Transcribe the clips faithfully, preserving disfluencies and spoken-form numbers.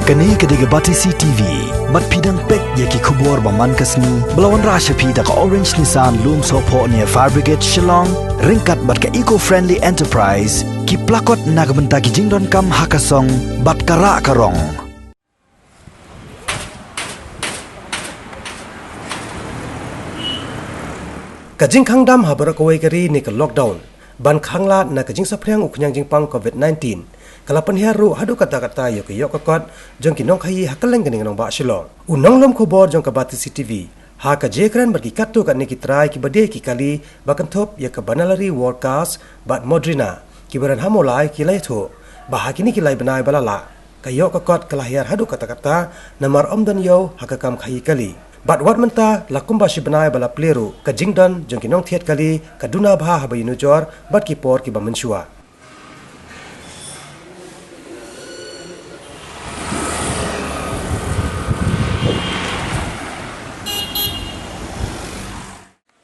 Kane ka dei ka Batesi T V. Bad phi dang peit ïa ki khubor ba man ka sngi ba la wanrah sha phi da ka Orange Nissan Lumsohphoh near Fire Brigade Shillong, ryngkat bad ka Eco Friendly Enterprise, ki plakot na ka bynta ki jingdonkam ha ka song bad ka rah ka rong. Ka jingkhang dam ha baroh kawei ka ri ne ka lockdown ban khanglad na ka jingsaphriang u khñiang jingpang covid nineteen ka la pynhiar ruh haduh katta katta ïa ka ïoh ka kot jong ki nongkhaïi ha kylleng kane ka nongbah Shillong. U nonglum khubor jong ka Batesi T V ha ka jingkren bad ki katto katne ki trai kiba die ki kali ba kynthup ïa ka Banalari World Cups bad Modrina, kiba don ha Mawlai, ki la ïathuh ba ha kine ki lai bnai ba la lah, ka ïoh ka kot ka la hiar haduh katta katta namar ym don ïew ha ka kam khaïi kali. Bad wat mynta la kumba shi bnai ba la plie ruh, ka jingdon jong ki nongthied kali ka duna bha haba ïanujor bad ki por kiba mynshuwa.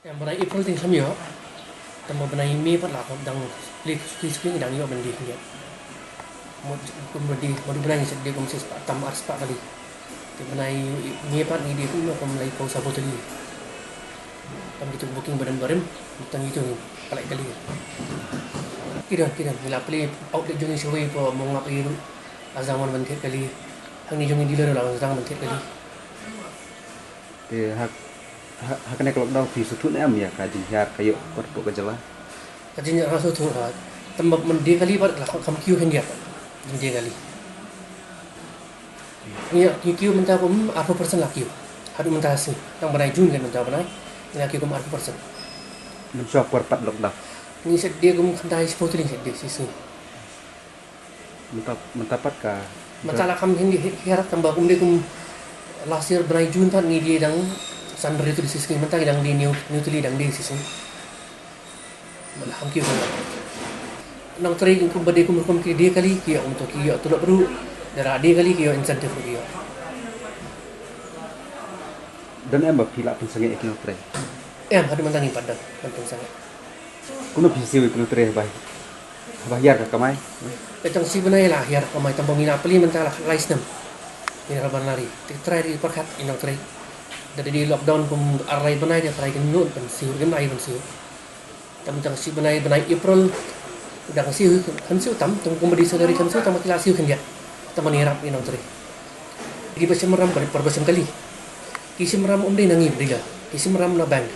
Em, bnai April te ngim shym ïoh. Tangba bnai May pat la khot dang plie suki suki ngi dang ïoh ban die khyndiat. Mut kum bnai, mut bnai ngi shait die kum shispah tam arspah kali. Te bnai May pat ngi die kum kum laiphew saphew tylli. Tam kitu booking ba don barim, tang kitu ngi pynlait kali. Ki don, ki don, ngi la plie outlet jong ngi shawei, poi Mawngap ïa ruh. Ar sdang wan ban thied kali. Hangne jong ngi dealer ruh la wan sdang ban thied kali. Te ha, ha, ha kane ka lockdown phi sngewthuh ne em ïa ka jinghiar ka ïoh ka kot hapoh ka jylla? Ka jinghiar ka sngewthuh ha. Tangba ban die kali bad la kham kiew khyndiat. Jingdie kali. Ngi, ngi kiew mynta kum arphew percent la kiew. Haduh mynta sngi. Tang bnai June kan mynta bnai. Ngi la kiew kum arphew percent. Mynshuwa por pat lockdown? Ngi shait die kum khyndai shiphew tylli ngi shait die shi sngi. Mynta, mynta pat ka. Mynta la kham hi, hi, hiar tangba kum die kum last year bnai June pat ngi die dang san hynriew tylli shi sngi, mynta ngi dang die hynñiew, hynñiew tylli dang die shi sngi. Mynta kham kiew. Nongtrei kum ba die kum rukom ki die kali ki ïoh, kum to ki ïoh tulop ruh, da rah die kali ki ïoh incentive ruh ki ïoh. Don em ba phi lah pynsangeh ïa ki nongtrei? Em, haduh mynta ngim pat don ban pynsangeh. Kumno phi siew ïa ki nongtrei haba, haba hiar ka kamai? Ka jong shi bnai la hiar ka kamai, tangba ngi la plie mynta la lai snem. Ngi la ban lari. Te trai ri pyrkhat ïa ki nongtrei. Da dei lockdown kum ar lai bnai te trai kin nud ban siew, kin ai ban siew. Tam jong shi bnai, bnai April dang siew, kan siew tam, tang kum ba dei salary kan siew tam, ki la siew khyndiat. Tang ban ïarap ïa ki nongtrei. Ki ba shim ram, por ba shim kali. Ki shim ram ym dei na ngi ba dei la. Ki shim ram na bank.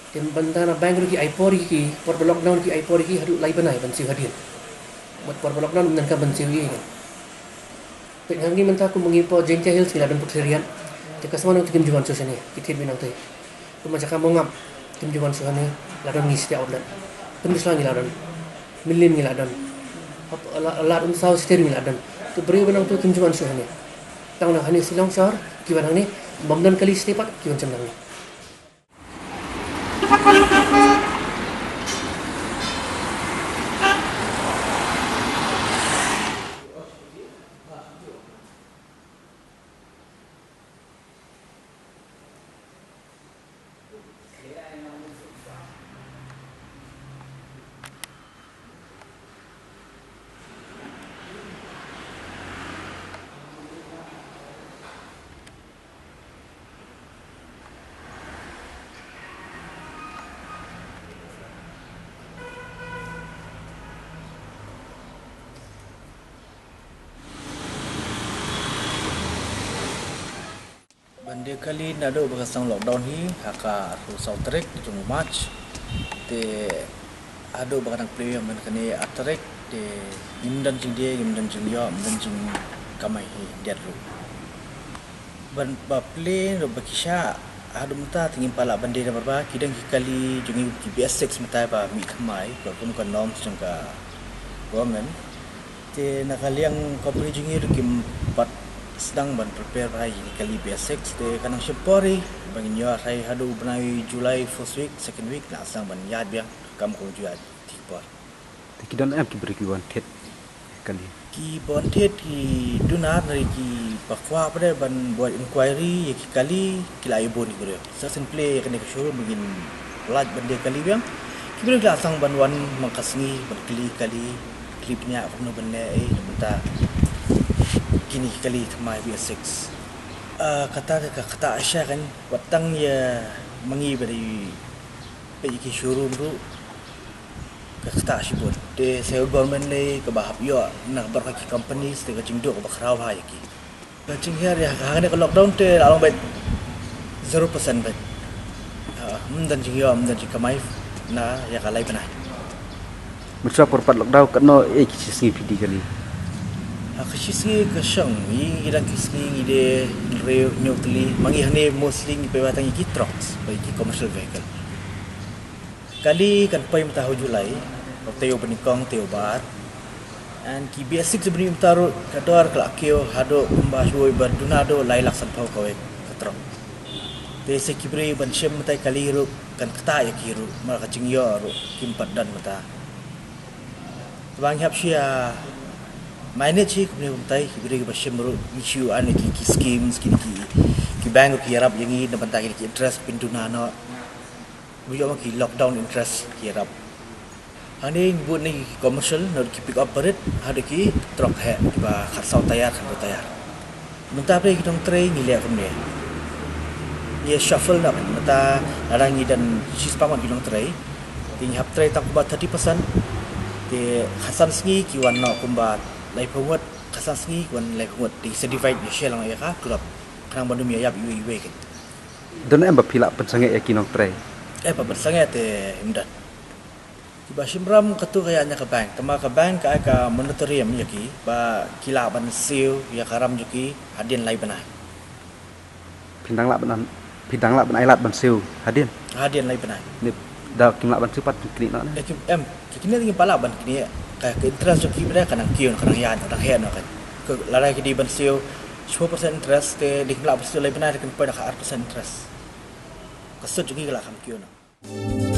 Te mynta na bank ruh ki ai por ïa ki, por ba lockdown ki ai por ïa ki haduh lai bnai ban siew hadien. Bad por ba lockdown ym donkam ban siew ïa ki. Peit hangne mynta kum ngi poi Jaintia Hills ngi la don Phutririat. Te customer nangta kim ju wan shuh shane, ki thied beit nangta. Kum jaka Mawngap kim ju wan shuh shane, la don ngi shatei outlet. Pynbisloi ngi la don. Mylliem ngi la don. Hap, la, Lad Umsaw shatei ruh ngi la don. Te briew ba nangta kim ju wan shuh shane. Tang na hangne Shillong shahar ki wan hangne, bym don kali shatei pat ki wan shim hangne. Ban die kali naduh ba ka sdang lockdown hi ha ka arphew saw tarik jong u March. Te haduh ba ka dang plie biang ban kane ar tarik te ngim don jingdie, ngim don jingïoh, ngim don jingkamai hi diat ruh. Ban ba plie ruh ba ki shah, haduh mynta te ngim pat lah ban die da barba, ki don ki kali jong ngi ki B S six mynta ba mih thymmai, ba kum ka norms jong ka government. Te na ka liang company jong ngi ruh kim pat sdang ban prepare bha ïa ki kali B S six, te ka nang shim por hi ba ngin ïoh, tharai haduh bnai July first week, second week, la sdang ban ïaid biang, kam kum ju ïaid. Te ki por. Te ki don em ki briew ki wan thied kali? Ki ba wan thied ki duna, hynrei ki ba kwah pat ban buat inquiry ïa ki kali ki la ïa bun ki briew. Sa sien plie ïa kane ka showroom ba ngin lait ban die kali biang. Ki briew ki la sdang ban wan man ka sngi ban kylli kali, kylli bniah kumno ban leh, eh, na mynta. Kine ki kali thymmai B S six. Ah, kata ka, ka ktah shisha kan, wat tang ïa ma ngi ba dei peit ïa ki showroom ruh ka ktah shibun. Te sa ka government lei kaba hap ïoh na ka bor ka ki companies, te ka jingduh kaba khraw bha ïa ki. Ka jinghiar ïa ka, ha kane ka lockdown te la long beit zero percent beit. Ah, ym don jingïoh, ym don jingkamai na ïa ka lai bnai. Mynshuwa por pat lockdown katno, eh, ki shisngi phi die kali? Ha ka shisngi ka shong, ngi, ngi dang ki sngi ngi die hynriew hynñiew tylli, ma ngi hangne mostly ngi pei ba tang ïa ki trucks, ba ïa ki commercial vehicle. Kali kan poi mynta ha u July, te u ba nyngkong, te u ba ar. And ki B S six ba nyngkong mynta ruh ka dor ka la kiew haduh kumba shuh ba duna haduh lai lak sanphew kawei ka truck. Te sa ki briew ban shim mynta kali ruh kan ktah ïa ki ruh, namar ka jingïoh ruh kim pat don mynta. Te ba ngi hap shu ïa manage hi kumne kumtai, ki briew kiba shim ruh ngi shu ai ki, ki schemes, ki, ki, ki bank ruh ki ïarap ïa ngi na bynta ki, ki interest phin duna noh. Ba ïoh ma ki lockdown interest ki ïarap. Hangne ngi bud na ki commercial, na ki pick up barit, haduh ki truck heh kiba khatsaw tyre, khatduh tyre. Mynta phi ki nongtrei ngi leh kumne. Ngi shuffle noh, mynta lada ngi don shispah ngut ki nongtrei, te ngi hap trei tang kumba thirty percent. Te khatsan sngi ki wan noh kumba laiphew ngut, khatsan sngi ki wan laiphew ngut. Te ngi sa divide, ngi share lang ïa ka club, khnang ban ym ïa ïap iwei iwei. Don em ba phi lah pynsangeh ïa ki nongtrei? Eh, ba pynsangeh te ym don. Kiba shim ram katto ka ïaid na ka bank, tangba ka bank ka ai ka moratorium ïa ki ba ki lah ban siew ïa ka ram jong ki hadien lai bnai. Phi dang lah ban, phi dang lah ban ai lad ban siew hadien? Hadien lai bnai. Ni da kim lah ban siew pat phin knieh noh ne? Eh, kim, em, ki knieh kim pat lah ban knieh, ka, ka interest jong ki ba dei ka nang kiew, ka nang ïaid, ka nang heh noh ka. Ka lada ki dei ban siew shiphew percent interest, te dei kim lah ban siew lai bnai, te kin poi da ka ar percent interest. Ka sut jong ki ka lah kham kiew noh.